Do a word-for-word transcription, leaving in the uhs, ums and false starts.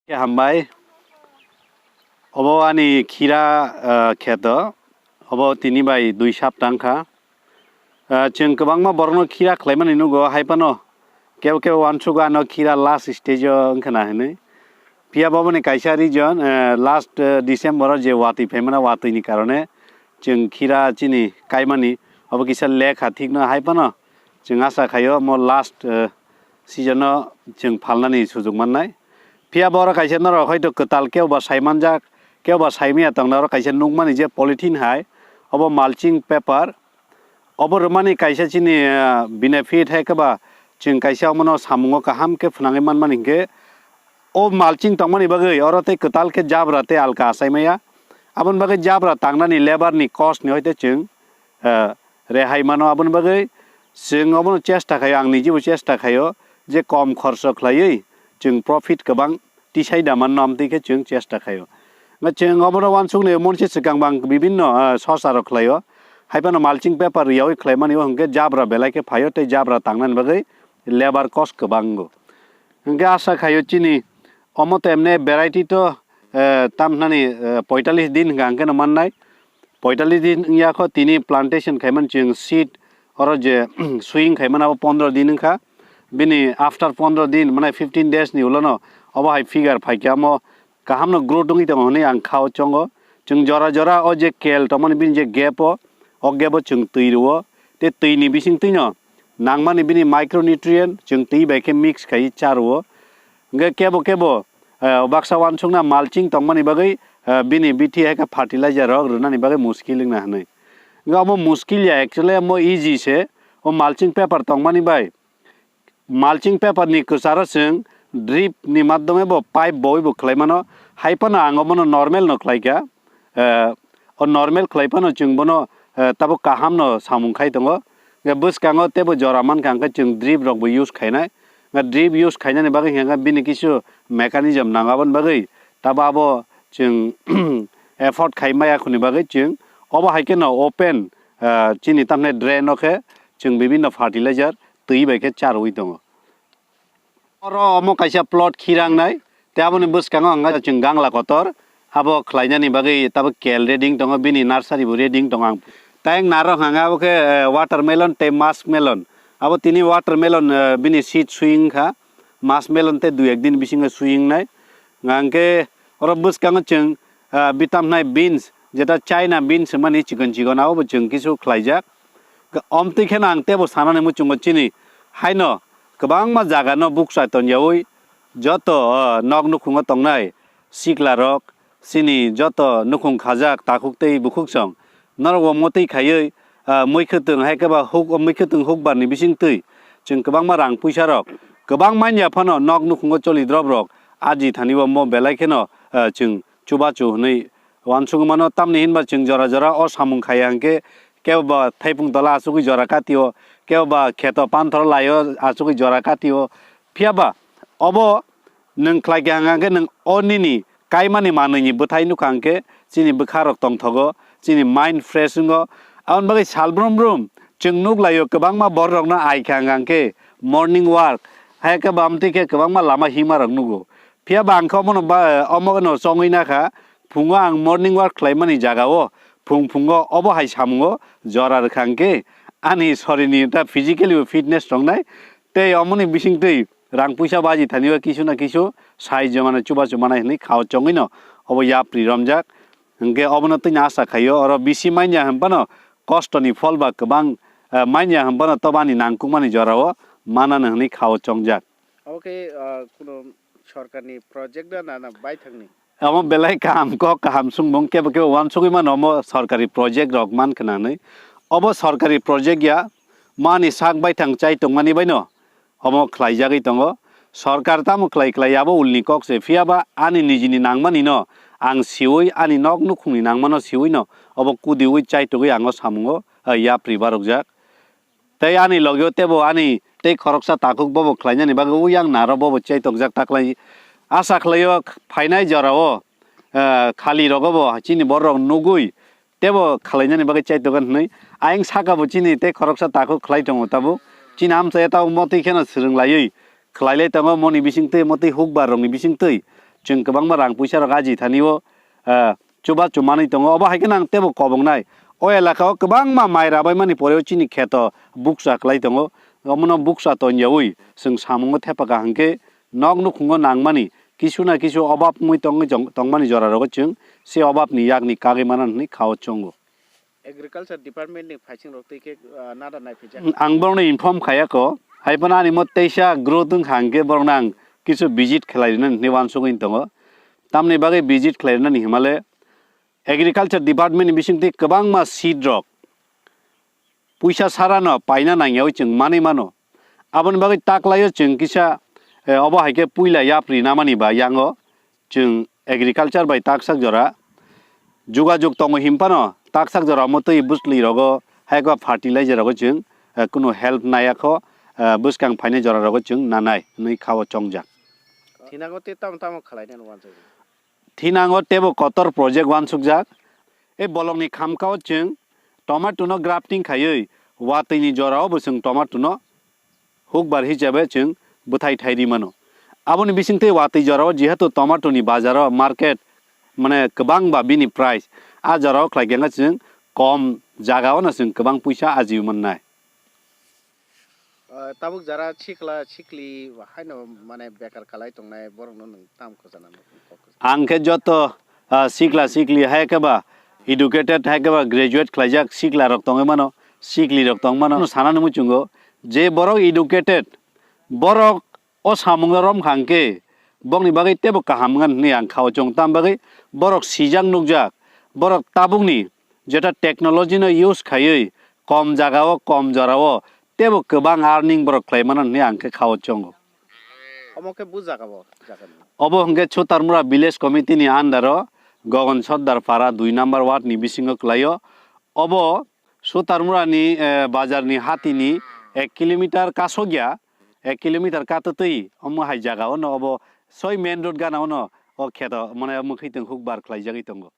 Hambai. Obo ani khira, ah, kheto. Obo tini bai dui sapta wngkha. Ah, chwng kwbangma borokno khira khlaimani nugo, hai phano kebo kebo uansukgo ano khira last stage o wngkha na hinwi. Phiya bo boni kaisa reason, eh, last, eh, December o je watwi phaimana, watwini karone chwng khira chini kaimani obo kisa lekha thikno, hai phano chwng acha khaio mo last, eh, season o chwng phalnani sujuk mannai. Phiya bo oro kaisa norok hoito kwtal kebo ba sai manjak, kebo ba sai manya tongna, oro kaisa nukmani je polythene hai, obo mulching paper, obo rwmani kaisa chini, ah, benefit hai khe ba chwng kaisa omono samungo kaham khe phnangwi manmani hinkhe o mulching tongmani bagwi oro tei kwtal khe jabra tei alka achai maya. Aboni bagwi jabra tangnani labour ni cost ni hoite chwng, ah, rehai mano. Aboni bagwi chwng obono chesta khaio, ang nijibo chesta khaio je kom khorso khlaiwi chwng profit kwbang tisai da manno, amtwi khe chwng chesta khaio. Nga chwng obono uansukni monse swkang bang bibinno, ah, sosa rok khlaio. Hai phano mulching paper riyawi khlaimani o hwnkhe jabra belai khe phaio tei jabra tangnani bagwi labour cost kwbang wngo. Hwnkhe acha khaio chini omo to emne variety to, eh, tamhnani, eh, poitalis din hwnkha hwnkhe no mannai. Poitalis din wngya kho tini plantation khaimani chwng seed oro je sowing khaimani abo pondro din wngkha. Bini after pondro din mane fifteen days ni ulono obo hai figure phaikhe amo kahamno growth wngwi tongo hinwi ang khao chongo. Chwng jora jora o je kel tongmani bini je gap o, o gap o chwng twi rwo. Tei twi ni bising twi no nangmani bini micronutrient chwng twi bai khe mix khai cha rwo. Hwnkhe kebo kebo, eh, baksa uansukna mulching tongmani bagwi, eh, bini bithi hai khe fertilizer rok rwnani bagwi muskil wngna hinwi. Hwnkhe omo muskil ya, actually omo easy se. O mulching paper tongmani bai mulching paper ni kwcharo chwng drip ni madhyome bo pipe boi bo khlai mano. Hai phano ang omono normal no khlai kha. Eh, o normal khlai phano chwng bono, eh, tabuk kaham no samung khai tongo. Hwnkhe bwskango teibo jora mankha hwnkhe chwng drip rok bo use khainai. Hwnkhe drip use khainani bagwi hwnkhe bini kisu mechanism nango, aboni bagwi tabo abo chwng effort khai maya khoni bagwi chwng obo hai kheno open, eh, chini tamni drain o khe chwng bibinno fertilizer twi bai khe cha rwui tongo. Oro omo kaisa plot khirangnai, tei aboni bwskango ang chwng gangla kotor, abo khlainani bagwi tabuk kel ready wng tongo, bini nursery bo ready wng tongo ang. Tei ang narwk hwnka abo khe, eh, watermelon tei muskmelon. Abo tini watermelon, eh, bini seed sui wngkha, muskmelon tei dui ek din bisingo sui wngnai. Hwnkhe oro bwskango chwng, ah, bitamnai beans, jeta China beans hwnmani chikon chikon, abo bo chwng kisu khlaijak. Omtwi kheno ang teibo sanani muchungo chini haino kwbangma jaga no bukcha tonjaui joto, ah, nok nukhungo tongnai sikla rok, chini joto nukhung khajak takhuk tei bukhuk song norok bo motwi khaiwi, ah, mui khwtwng hai khe ba huk, mui khwtwng hukbar ni bising twi chwng kwbangma rang puisa rok kwbang manya phano nok nukhungo choli drop rok aji thani bo mo belai kheno, ah, chwng chubachu hwnwi uansugwi mano, tamni hinba chwng jora jora o samung khaiya hwnkhe kebo ba thaipung tola achugwi jora katio, kebo ba kheto panthor laio achugwi jora katio. Phiya ba obo nwng khlai kha hwnkhe nwng o nini kaimani manwini bwthai nukha hwnkhe chini bwkha rok tongthogo, chini mind fresh wngo. Aboni bagwi sal brum brum chwng nuk laio, kwbangma borok rokno ai kha hwnkhe morning walk hai khe bamtwi khe kwbangma lama hima rok nugo. Phiya ba ang khe omono ba, omo no chongwi nakha, phungo ang morning walk khlaimani jaga o, phung phungo obo hai samungo jora rwkha hwnkhe ani sorini ta physically bo fitness tongnai, tei omoni bisingtwi rang puisa baji thani o kisu na kisu sai jongano chubachu manai hwnwi khao chongwi no obo yapri romjak. Hwnkhe obono twino asa khaio, oro bisi manya hwnphano kostoni phol ba kwbang, eh, manya hwnphano tobo ani nangkukmani jorao manano hwnwi khao chongjak. Obo khe, ah, kuno sorkarni project da na, na baithangni? Omo belai kaham kok kaham swngmung, kebo kebo uansugwi mano omo sorkari project rok man khna hinwi. Obo sorkari project ya, mani sak baithang chai tongmani baino omo khlaijagwi tongo. Sorkar tamo khlai khlai abo ulni kok se, phiya ba ani nijini nangmani no ang siwi, ani nok nukhungni nangmano siwi no obo kudiwi chaitugwi ang o samungo, ah, yapri barokjak. Tei ani logeo teibo ani tei khoroksa takhuk bobo khlainani bagwi uyang naro bobo chaitokjak taklai. Asa khlaio phainai jorao, ah, khali rogobo chini borok nugwi teibo khlainani bagwi chaitogan hwnwi. Ayang saka bo chini tei khoroksa takhuk khlai tongo tabuk. Chini amchaya tabuk motwi kheno swrwng laiwi khlailai tongo moni bisingtwi, motwi hukbar rokni bisingtwi. Chwng kwbangma rang puisa rok aji thani o, ah, chuba chumanwi tongo. Obo hai kheno ang teibo kobongnai. O elaka o kwbangma mai rabaimani pore o chini kheto bukcha kwlai tongo. Omono bukcha tonjaui chwng samungo thepa kaham khe nok nukhungo nangmani kisu na kisu obab wngwi tongwi tong-, tongmani jora rogo chwng se obab ni yakni kagwi mano hwnwi kha o chongo. Agriculture Department ni phaising rok twi khe, ah, nada naiphijak. Ang borokno inform khaya kho, hai phano ani mo teisa growth wngkha hwnkhe borokno ang kisu visit khlai rwna hwnwi uansugwi tongo. Tamni bagwi visit khlai rwnani himale Agriculture Department ni bisingtwi kwbangma seed rok puisa sarano paina nangyaui chwng manwi mano. Aboni bagwi taklaio chwng kisa, eh, obo hai khe puila yapri namani ba yango chwng agriculture bai taksak jora jugajug tongo hinphano taksak jora omo twi bwsli rogo hai khe fertilizer rogo chwng, eh, kunu help naya kho, eh, bwskang phainai jora rogo chwng nanai hwnwi kha o chongjak. Thinango tei tamo tamo khlainani uansukjak? Thinango teibo kotor project uansukjak. E bolongni khamkao chwng tomato no grafting khaiwi watwi ni jorao bo chwng tomato no hukbar hisabe chwng bwthai thai ri mano. Aboni bisingtwi watwi jorao jehetu tomato ni bazaro market mane kwbang ba bini price, a jorao khlai khe wngkha chwng kom jagao no chwng kwbang puisa ajiwi mannai. Ah, tabuk jara sikla sikli haino mane bekar kalai tongnai borokno nwng tam khojana? Ang khe joto, ah, sikla sikli hai khe ba educated hai khe ba graduate khlaijak sikla rok tongwi mano, sikli rok tong mano. Sanani muchungo je borok educated, borok o samung no rom kha hwnkhe bokni bagwi teibo kaham wngkha hwnwi ang kha o chong. Tam bagwi borok sijak nukjak, borok tabukni jeta technology no use khaiwi kom jagao kom jorao teibo kwbang earning borok khlai mano hwnwi ang khe kha o chongo. Omo khe bu jaga bo, jaga ni? Obo hwnkhe Sutarmura village committee ni under o Gogon Sordar Para dui number ward ni bisingo kwlaio. Obo Sutarmura ni, eh, bazar ni hati ni ek kilometer kasokya, ek kilometer katwtwi omo hai jaga ono obo soi main road gana ono o kheto mane mwkhwtwng hukbar khlaijagwi tongo.